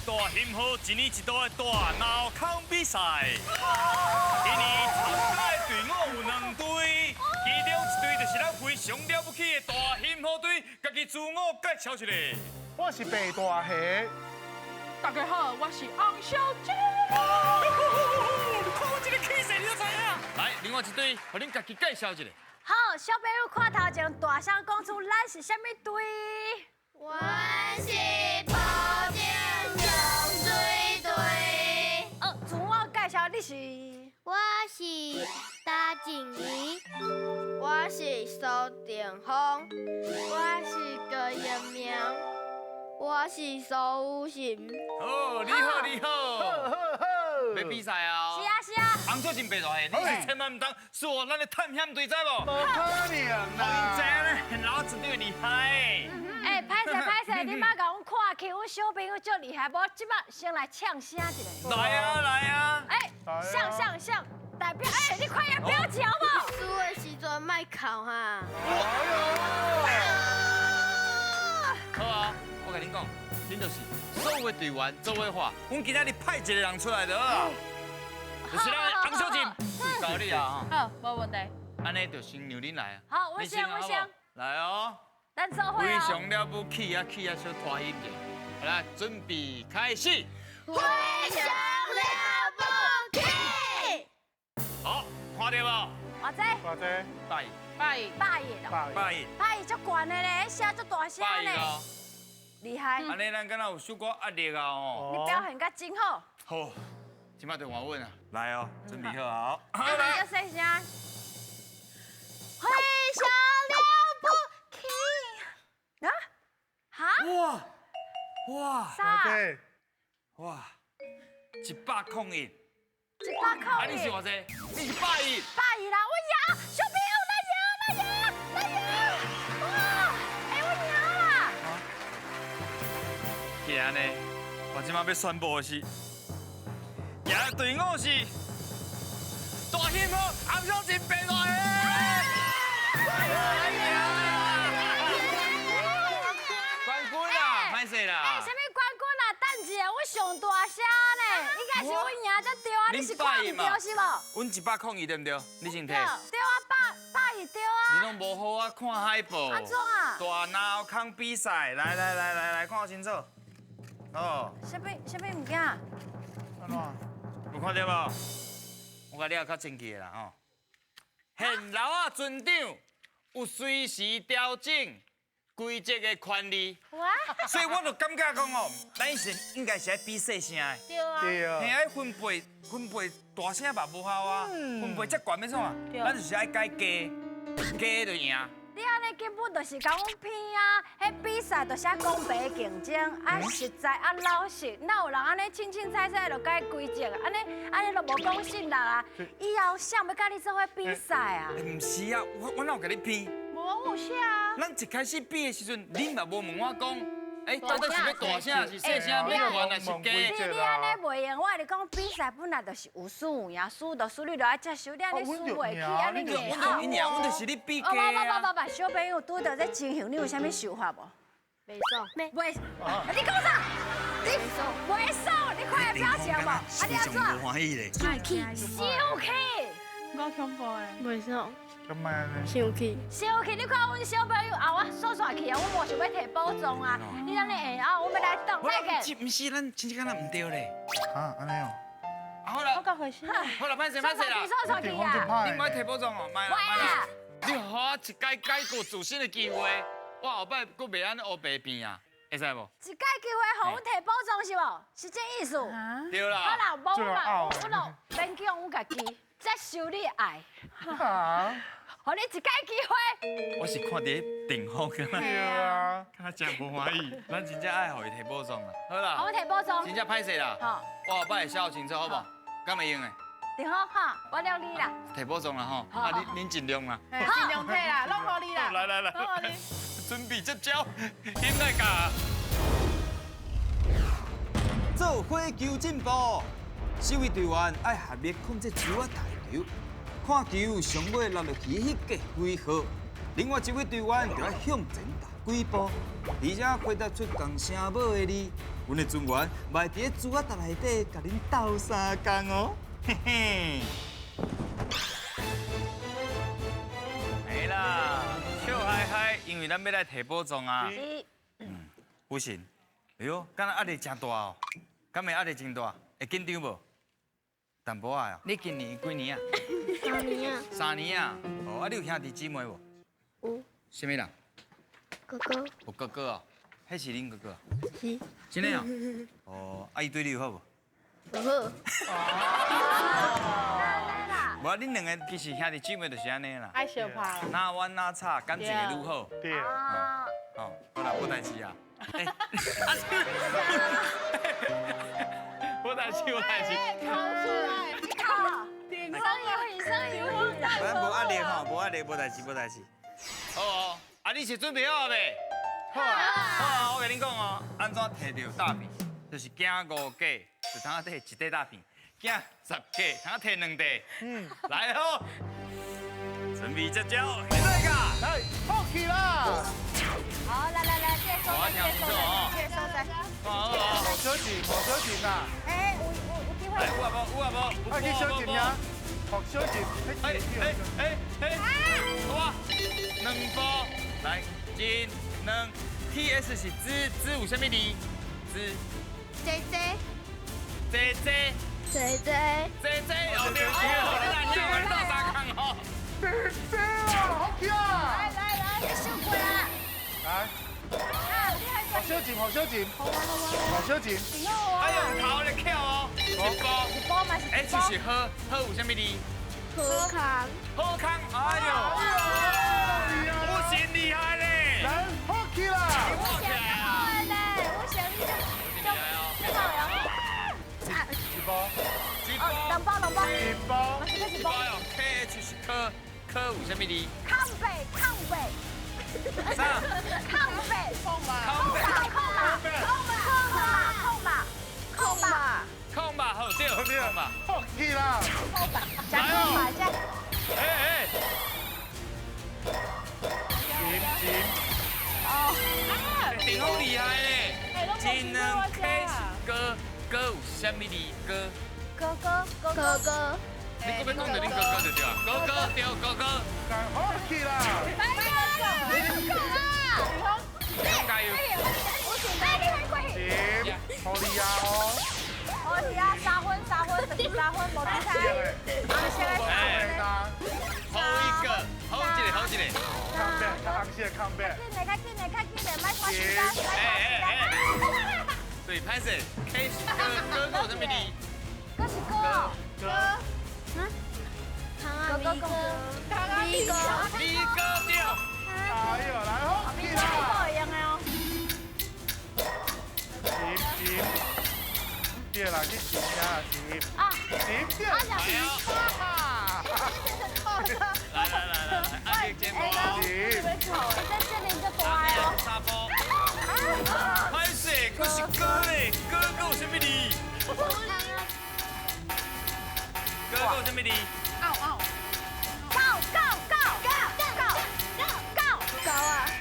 大欣號一年一度的大鬧空比賽。今年參加的隊伍有兩隊，其中一隊就是咱非常了不起的大欣號隊，家己自我介紹一下。我是白大蝦。大家好，我是洪小姐。你看我這個氣勢，你就知影。來，另外一隊，予恁家己介紹一下。好，小朋友看頭前大聲講出咱是啥物隊？阮是埔頂用水隊。哦，自我介紹，你是？我是大靜怡，我是蘇定峰，我是郭一鳴，我是蘇雨欣。好，你好，你好。好好好。欲比賽啊！是啊，是啊。洪小靜白大蝦，你是千萬毋通輸予咱的探險隊，知無？無可能啦！知影咧，老子對厲害。欸，歹勢歹勢，你媽共阮看去，阮小朋友足厲害，無這擺先來嗆聲一下。來啊來啊！欸，像像像，代表欸，你看伊表情無？輸的時陣莫哭哈。好啊，我共恁講，恁就是所有的隊員做伙畫，阮今仔日派一個人出來就好，就是咱洪小靜，交你啊。好，無問題。按呢就先讓恁來啊。好，我先我先。來哦。咱做伙。非常了不起啊，起啊，小拖一點。好來，準備開始。非常了不起。好，看著無？偌濟？偌濟？百一。百一。百一咯。百一。百一足懸的咧，聲足大聲咧。厲害。按呢，咱敢若有小可壓力啊吼。你表現甲真好。好，這擺就換阮啊。來哦，準備好啊。好，來，細聲。非常了不起。啊？哈？哇哇！啥？哇！101。101。啊，你是偌濟？你是百一。百一啦，我贏，小朋友，咱贏，咱贏，咱贏！哇！欸，我贏啦！既然呢，我這擺欲宣布的是，贏的隊伍是大興號洪小靜白大蝦。冠軍啦，歹勢啦！欸，啥物冠軍啦？等一下，我上大聲呢，應該是阮贏才對啊，你是看毋著是無？阮101對毋對？你先提。對啊，百一對啊。你攏無好好看海報。按怎啊？大鬧空比賽，來來來來來，看清楚。哦。啥物啥物物件？按怎？有看著無？我共你也較清氣的啦吼。現老仔船長有隨時調整規則的權利。所以我就感覺講哦，咱是應該是愛比細聲的。對啊。對啊。嘿，愛分貝分貝大聲嘛無效啊，分貝遮懸欲創啥？咱就是愛改低，低就贏。你按呢根本就是共阮騙啊！彼比賽就是愛公平競爭，啊實在啊老實，哪有人按呢凊凊彩彩就改規則？按呢按呢就無公信力啊！以後誰欲佮你做伙比賽啊？毋是啊，我哪有共你騙？無，我有寫啊。咱一開始比的時陣，恁嘛無問我講，欸，到底是欲大聲還是細聲？欲懸還是低？你按呢袂用，我共你講，比賽本來就是有輸有贏，輸就輸，你就愛接受。你按呢輸袂起，按呢硬拗。阮贏，阮就是咧比低啊。無無無無，小朋友拄著這情形，你有啥物想法無？袂爽。袂，你講啥？你袂爽？你看伊表情無？啊，你按怎？歡喜咧。生氣。生氣。我恐怖的。袂爽。咁莫按呢？生氣。生氣！你看阮小朋友啊，我煞煞去啊，我無想欲提寶藏啊。你按呢下啊，我欲來擋來個。毋是，咱親戚敢若毋對咧。啊，按呢哦。好啦，我夠回事。好啦，歹勢歹勢啦。煞煞去啊！你毋愛提寶藏哦，莫啦莫啦。你予我一擺改過自新的機會，我後擺閣袂按呢烏白變啊，會使無？一擺機會予阮提寶藏是無？是這意思？對啦。好啦，無嘛，阮就勉強阮家己接受你愛。啊！予你一擺機會。我是看佇定風嘅。對啊。他真無歡喜，咱真正愛予伊提寶藏啦。好啦。予阮提寶藏。真正歹勢啦。好。我後擺會寫清楚，好無？敢會用的？對好哈，我了你啦。提寶藏啦吼，啊恁恁盡量啦。盡量提啦，攏予你啦。來來來，攏予你。準備接招，先來教。做火球進步，四位隊員愛合力控制球仔台球，看球上尾落落去彼個幾號，另外一位隊員就愛向前踏幾步，而且回答出仝聲母的字，阮的船員嘛會佇咧珠仔搭內底共恁鬥相共哦，嘿嘿。哎啦，笑嗨嗨，因為咱欲來提寶藏啊。嗯，有神，哎喲，敢若壓力誠大哦，敢會壓力真大？會緊張無？淡薄仔啊。你今年幾年啊？三年啊。三年啊？哦，啊，你有兄弟姊妹無？有。啥物人？哥哥。有哥哥哦，彼是恁哥哥？是。真的哦？哦，啊，伊對你有好無？無好。無啊，恁兩个其實兄弟姊妹就是按呢啦。愛相拍。哪冤哪吵，感情會愈好。對。哦，好啦，無代誌啊。欸，無代誌，無代誌。哭出來。哭。生有喜，生有喜。咱無壓力吼，無壓力，無代誌，無代誌。好哦，啊，你是準備好未？好啊，好啊，我共恁講哦，按怎提著大片，就是行五格，就通提一塊大片；行10格，通提兩塊。嗯，來哦，準備接招，現在噶，來，放起啦！好，來來來，這個所在，這個所在，這個所在。好哦，好小心，好小心啊！哎，有有有機會。有啊無？有啊無？啊，去小心呀！好小心！哎哎哎哎！哇，兩步，來，一、兩，T S 是之之有啥物字？之。姐姐。姐姐。姐姐。姐姐，哦對，哦，你來聽我鬥相共吼。姐姐啊，好起啊！來來來，你收過啦。來。好小心，好小心。好啊好啊。好小心。哎用頭來翹哦，一步。一步嘛是。 H 是好，好有啥物字？好康。好康，哎呦，有真厲害咧！來，好起啦！我想好咧，我想你就就好呀。一步，一步，兩步兩步，一步，一步哦。K H 是科，科有啥物字？康北康北。啥？康北。空吧。空吧空吧空吧空吧空吧空吧，好對，空吧。好起啦！空吧，加空吧加。哎哎。停停。哦。顶好厲害咧！一兩 K 是哥，哥有啥物字？哥。哥哥哥哥哥。你閣欲講著恁哥哥就對啊，哥哥對哥哥。好起啦！來啦！哥啊！加油！停，好厲害哦！好厲害，三分三分就是三分，無比賽。啊，現在三分好一個，好一個，好一個。抗變，較紅色抗變。緊的，較緊的，較緊的，莫拖時間，莫拖時間。對，歹勢，K 是哥，哥哥有啥物字？哥是哥。哥。哥哥哥。米哥。米哥對。哎呦，來好起啦！會用的哦。停停。對啦，去停啊，停。啊。停對。啊，來來來來，阿杰進步。停。這這裡就大哦。三步。歹勢，閣是哥咧，哥哥有啥物字？哥哥有啥物字？嗷嗷。高高高高高高高啊！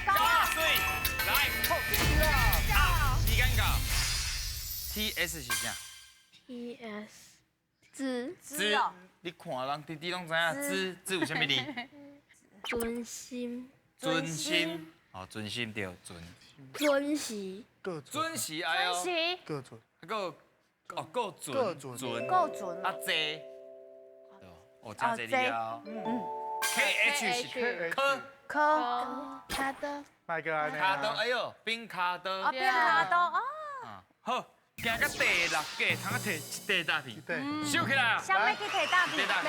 高啊！水，來。好起啦！啊，時間到。T S 是啥？T S 字字，你看人弟弟攏知影字字有啥物字？尊心。尊心，哦，尊心對，尊。准時。准時哎呦。准時。夠準。夠哦，夠準。夠準。準。夠準。啊，濟。哦，真濟字啊。嗯。K H 是科。科。卡多。麥個安尼。卡多，哎呦，冰卡多。啊，冰卡多啊。好。行到第六格，通啊提一塊大片，收起來。啥物去提大片？提大片。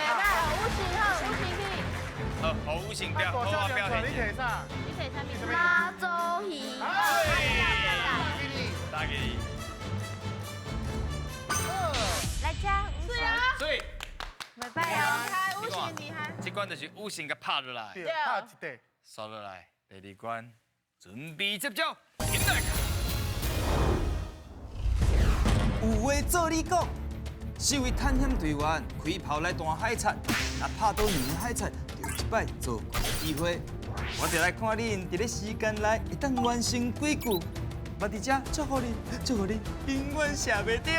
五行好，五行去。好，好五行對，好啊，表你提啥？你提啥物？妈祖鱼。打給你。來加。對啊。水。袂歹哦。五行厲害。這關就是五行共拍落來。對，拍一塊。刷落來，第二關，準備接招，起來。有話做你講，四位探險隊員開炮來彈海賊，若拍倒兩个海賊，就有一擺做怪的機會。我就來看恁佇咧時間內會當完成幾句。嘛伫遮祝福恁，祝福恁永远射袂著。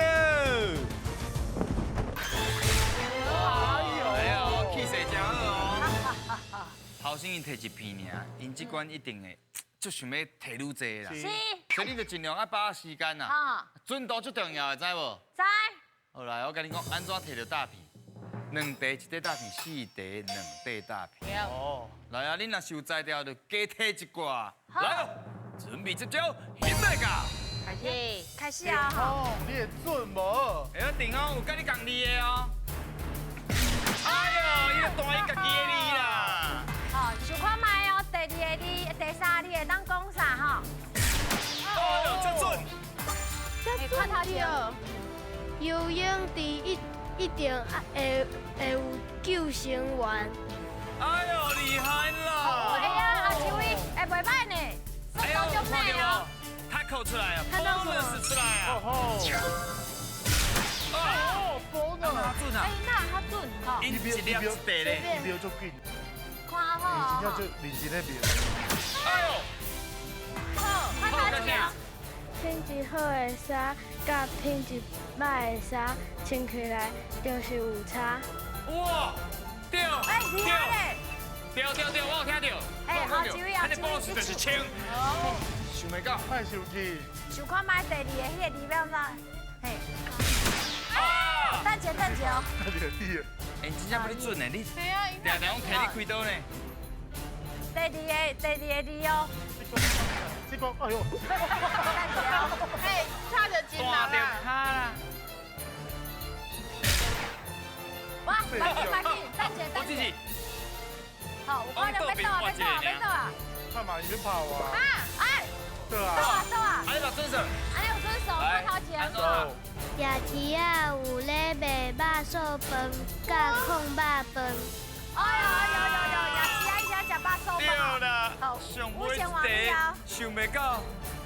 哎呦，气势真好哦。头先𪜶提一片尔，𪜶这关一定会足想欲提愈济啦。是。所以你就尽量爱把握时间啦。准度最重要的，知无？知。好来，我共你讲，按怎提著大片？两块一块大片，四块两块大片。哦。来啊，恁若是有才调，就加提一寡。来，准备接招，翕来噶。开始，开始啊！哦，你会准无？会晓定哦，有佮你仝字的哦。哎呦，伊就弹伊家己的字啦。哦，想看觅哦，第二个字、第三个字会当讲啥吼？哎呦，这准。这准著。游泳池一定会有救生员。哎呦，厉害啦！哎呀，阿秋伟，会袂歹呢，速度足快哦。他扣出来啊，bonus 出来啊！哦，bonus，准啊！哎，那较准吼。一粒一块咧，瞄足紧。看好。真正足认真咧瞄。哎呦！好，看头前。品质好的衫，佮品质歹的衫穿起来就是有差。哇！对，哎，厉害咧！对对对，我有听著。哎，好，这位啊，这 bonus 就是穿。想袂到，太生气。想看觅第二个彼个字欲按怎？嘿。等下等下。等下你。哎，真正欲你准呢，你。定定拢提你开刀呢。第二个，第二个字哦。这个，哎呦。哎，差著真难啦。哇，快紧快紧，等下等下。好，我看著欲倒啊，欲倒啊，欲倒啊。干嘛？你欲跑啊？啊，哎。对啊。倒啊倒啊。啊，你有准手。啊，你有准手，看头前。夜市仔有咧卖肉燥饭，佮炕肉饭。哎呦呦呦呦，夜市仔伊遮食肉燥饭。对啦。好，上尾一题，想袂到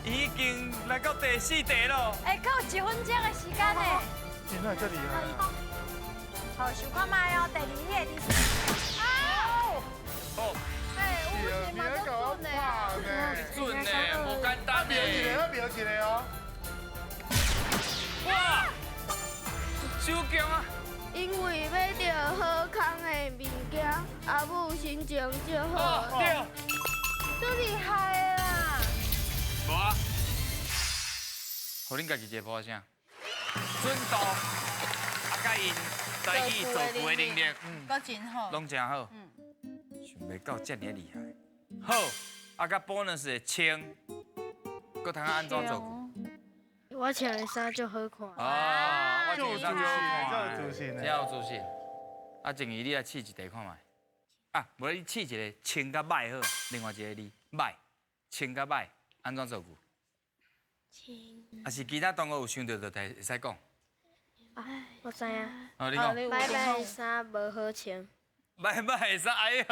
已经来到第四题了。哎，阁有1分钟的时间呢。真的这厉害。好，想看觅哦，第二个字。啊！哦。哎，有时嘛足准的。准呢，无简单呢。瞄一个，瞄一个哦。哇！手强啊！因为买著好康的物件，阿母心情就好。对。足厉害的啦！无啊。予恁家己一个破声。准度，啊，佮𪜶台语造句的能力，阁真好，拢真好。想袂到遮尔厉害。好，啊，佮 bonus 的穿，阁通按怎造句？我穿的衫足好看。哦，我穿的衫足好看，真有自信，真有自信。啊，静怡，你来试一题看觅。啊，无你试一个穿佮歹好，另外一个字歹，穿佮歹，按怎造句？穿。啊是其他同学有想著就会使讲。啊，我知影。哦，你讲。歹歹的衫无好穿。歹歹的衫，哎呦，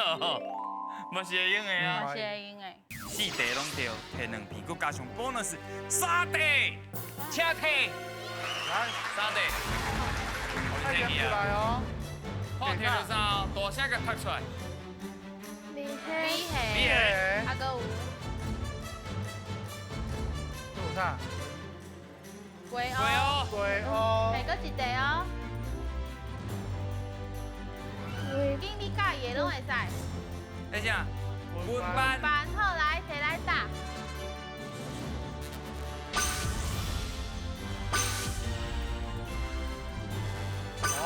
嘛是会用的啊。嘛是会用的。四题拢对，提两片，阁加上 bonus 三题，请提。来，三题。快点出来哦！看题就啥，大声共读出来。米黑，米黑，啊，阁有。有啥？龟哦，龟哦。嘿，阁一题哦。经你佮意的拢会使。等下，文班。班好来，谁来打？哦，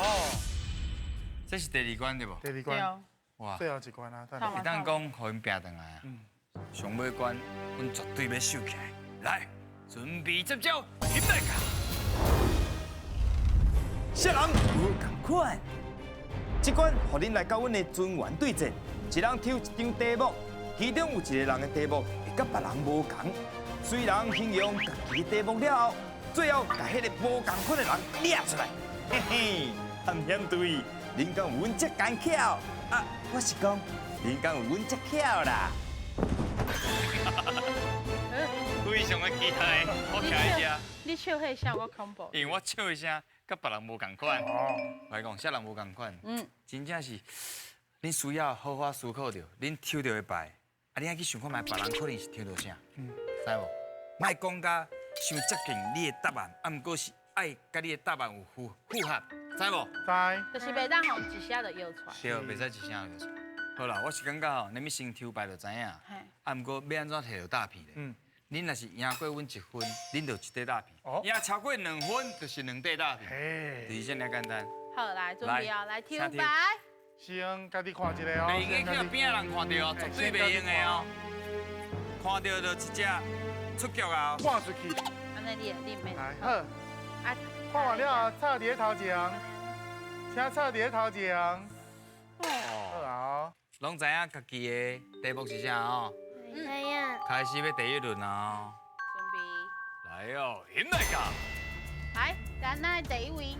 这是第二关对无？第二关。哇，最后一关啊！会当讲，予𪜶拚转来啊。上尾关，阮绝对欲收起来。来，准备接招，翕来卡。啥人无仝款？这关予恁来佮阮的尊员对战，一人抽一张题目，其中有一个人的题目会佮别人无仝。虽然形容家己的题目了后，最后共彼个无仝款的人掠出来。嘿嘿，探险队，恁敢有阮遮艰巧？啊，我是讲，恁敢有阮遮巧啦？非常的期待，我徛伫遮。你笑彼声我恐怖。因为我笑的声佮别人无仝款。哦。我讲，啥人无仝款？真正是，恁需要好好思考著，恁抽著的牌，啊，你爱去想看觅别人可能是抽著啥，知无？莫講甲傷接近你的答案，啊，毋過是愛佮你的答案有符合，知無？知。就是袂當予一聲就搖出來。對，袂使一聲就搖出來。好啦，我是感覺吼，恁欲先抽牌就知影。啊，毋過欲按怎摕著詐騙咧？恁若是贏過阮一分，恁就一塊詐騙；贏超過兩分，就是兩塊詐騙。就是這麼簡單。好，來準備哦，來抽牌。先家己看一下哦。袂用得去邊仔人看著哦，絕對袂用的哦。看著就直接出局啊！看出去。按呢你你免。來，好。啊，看完了後，插佇咧頭前，請插佇咧頭前。哦。好啊。攏知影家己的題目是啥哦？知影。開始欲第一輪啊！準備。來哦，引來噶。來，咱來第一位。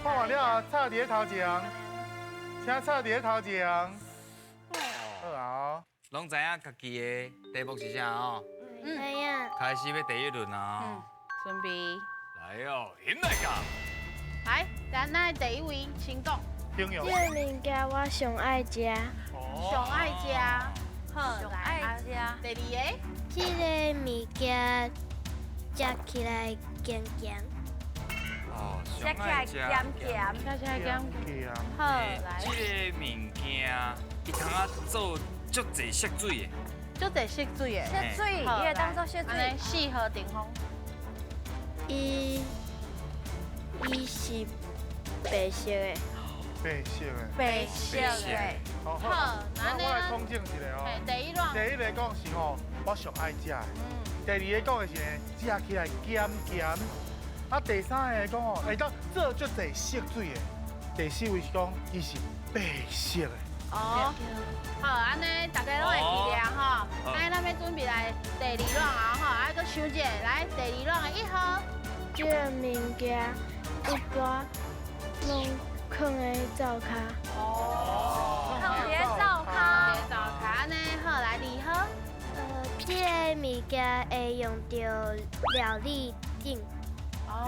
看完了後，插佇咧頭前，請插佇咧頭前。好啊。攏知影家己的題目是啥哦？知影。開始欲第一輪啊！準備。來哦，引來噶。來，咱來第一位先講。這個物件我上愛食。上愛食。好，上愛食。第二个。這個物件食起來鹹鹹。哦，食起來鹹鹹。食起來鹹鹹。好，來。這個物件，伊通啊做足濟色水的。足濟色水的。色水，伊會當做色水。四號定風。伊是白色的。白色的。白色的。好，那我來統整一下哦。第一輪。第一个講是吼，我上愛食的。第二个講的是呢，食起來鹹鹹。啊，第三个講吼，會當做足濟色水的。第四位是講，伊是白色的。哦。好，按呢大家攏會記得吼。按呢咱欲準備來第二輪啊吼，啊，閣想一下，來第二輪的一號。這個物件一般攏囥佇灶跤。哦，囥佇灶跤。灶跤按呢好，來二號。這個物件會用著料理頂。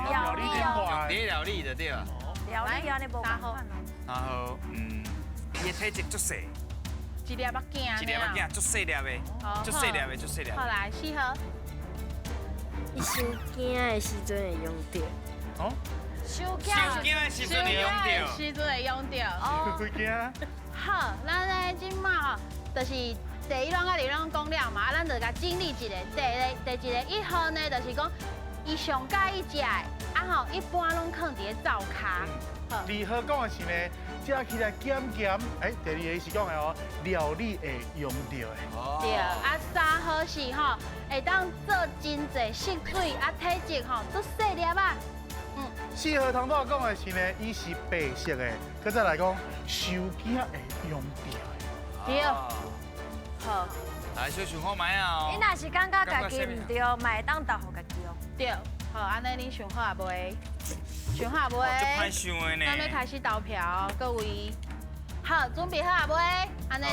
料理哦，用佇料理就對啊。料理按呢無仝款哦。三號，伊的體積足細。一粒目鏡。一粒目鏡，足細粒的，足細粒的，足細粒。好，來四號。伊傷驚的時陣會用著。哦。傷驚的時陣會用著。時陣會用著。傷驚。好，咱咧這馬吼，就是第一輪佮二輪講了嘛，啊，咱就共整理一下。第一个一號呢，就是講伊上佮意食的，啊吼，一般攏囥佇咧灶跤。二號講的是呢，食起來鹹鹹，哎，第二个是講的哦，料理會用著的。對，啊，三號是吼，會當做真濟色水，啊，體積吼足細粒仔。四號頭拄仔講的是呢，伊是白色的，閣再來講，傷驚會用著的。對，好。來，小想看覓啊？你若是感覺家己毋對，嘛會當投予家己哦。對，好，按呢恁想好啊未？想好未？足歹想的呢。咱欲開始投票，各位。好，準備好啊未？按呢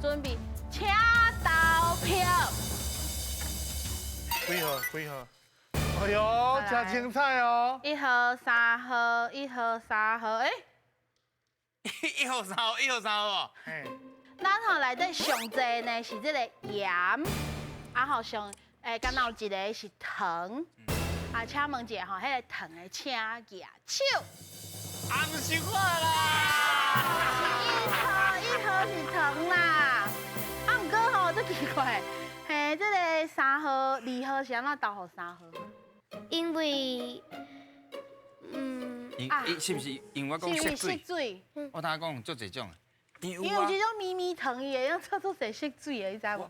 就準備，請投票。幾號？幾號？哎喲，真精彩哦！一號、三號、一號、三號，哎。一號、三號，一號、三號。咱吼內底上濟呢是這個鹽，啊吼上，敢若有一個是糖。啊，請問一下吼，彼個糖的請舉手。啊，毋是我啦。一號，一號是糖啦。啊，毋過吼，足奇怪，嘿，這個三號、二號是按怎投予三號？因為，伊是毋是因為我講色水？水。我頭講足濟種。因為有這種咪咪糖，伊會用做足濟色水的，你知無？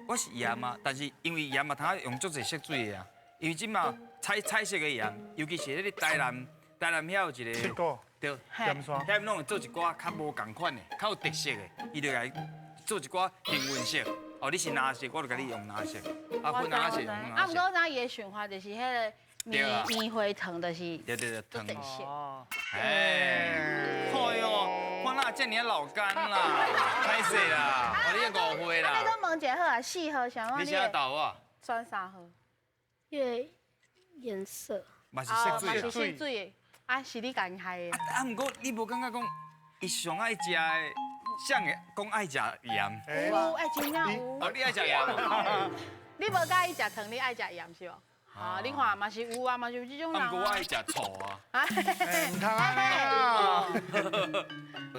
我是鹽啊，但是因為鹽嘛，通用足濟色水的啊。因為這馬彩彩色的鹽，尤其是彼个台南，台南遐有一个，對，鹽山，遐攏會做一寡較無仝款的，較有特色的，伊就來做一寡幸運色。哦，你是藍色，我就共你用藍色。啊，粉紅色用藍色。啊，毋過我知影伊的想法就是彼个棉花糖，就是對對對，糖。特色。哎，哎喲，我哪這爾老干啦，歹勢啦，哦，你誤會啦。啊，你閣問一下好啊，四號啥物？你啥投我？選三號。因為顏色。嘛是色水嘛是色水的，啊，是你家己害的。啊，毋過你無感覺講，伊上愛食的，誰會講愛食鹽？有，哎，真正有。哦，你愛食鹽？你無佮意食糖，你愛食鹽是無？啊，你看嘛是有啊，嘛是有這種人。啊，毋過我愛食醋啊。毋通啊！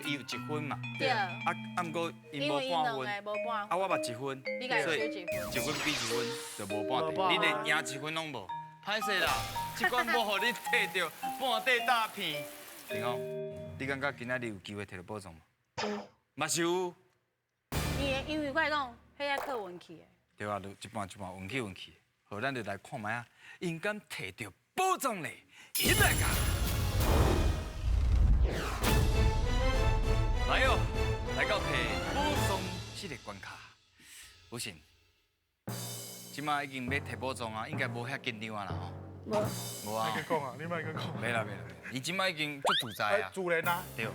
伊有一分嘛？對。啊啊，毋過𪜶無半分。啊，我嘛一分。你共伊少一分。一分比一分就無半塊，你連贏一分攏無。歹勢啦，這關無予你摕著半塊大片。林講，你感覺今仔日有機會摕著寶藏無？嘛是有。因為我講，彼愛靠運氣的。對啊，就一半一半運氣運氣。好，咱就來看覓啊，𪜶敢摕著寶藏咧？一來個，來哦，來到摕寶藏這個關卡，有信，這馬已經欲摕寶藏啊，應該無遐緊張啊啦吼。無。無啊。莫閣講啊，你莫閣講。袂啦袂啦，伊這馬已經足自在啊。自然啊。對，自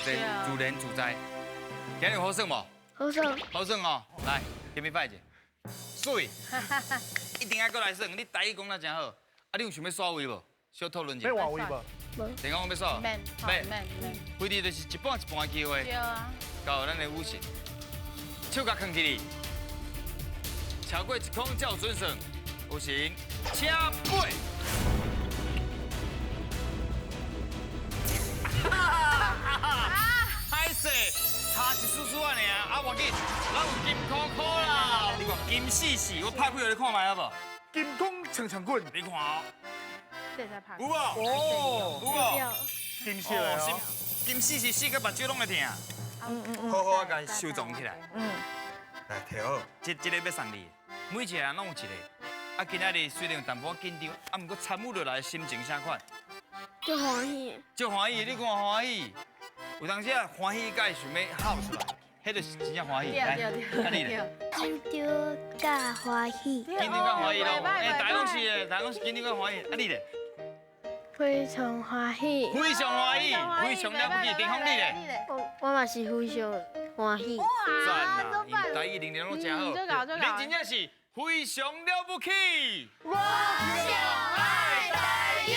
在，自然自在。今日好耍無？好耍。好耍哦，來，前面擺者。媠，一定愛閣來耍。你台語講得真好，啊，你有想欲刷位無？小討論一下。欲換位無？無。電講欲刷？免，免免。反正就是一半一半的機會。對啊。交予咱的武神，手共囥起來，超過一空才有準算。武神，請飞。歹勢，差一絲絲仔爾，啊，無要緊，咱有金箍箍啦。你看金絲絲，我拍開予你看覓好無？金箍長長棍，你看哦。有無？哦，有無？金色的哦。金絲絲四個目睭攏會疼。好好啊，共伊收藏起來。來，摕好，這個欲送你，每一個人攏有一個。啊，今仔日雖然有淡薄仔緊張，啊，毋過參與落來心情啥款？足歡喜。足歡喜，你看歡喜。有當時啊，歡喜甲會想欲哭出來，彼就是真正歡喜。來，啊你咧？緊張佮歡喜。緊張佮歡喜咯，欸，大家攏是的，大家攏是緊張佮歡喜。啊你咧？非常歡喜。非常歡喜，非常了不起。丁峰你咧？我嘛是非常歡喜。讚啊！𪜶台語能力攏真好，恁真正是非常了不起。我上愛台語。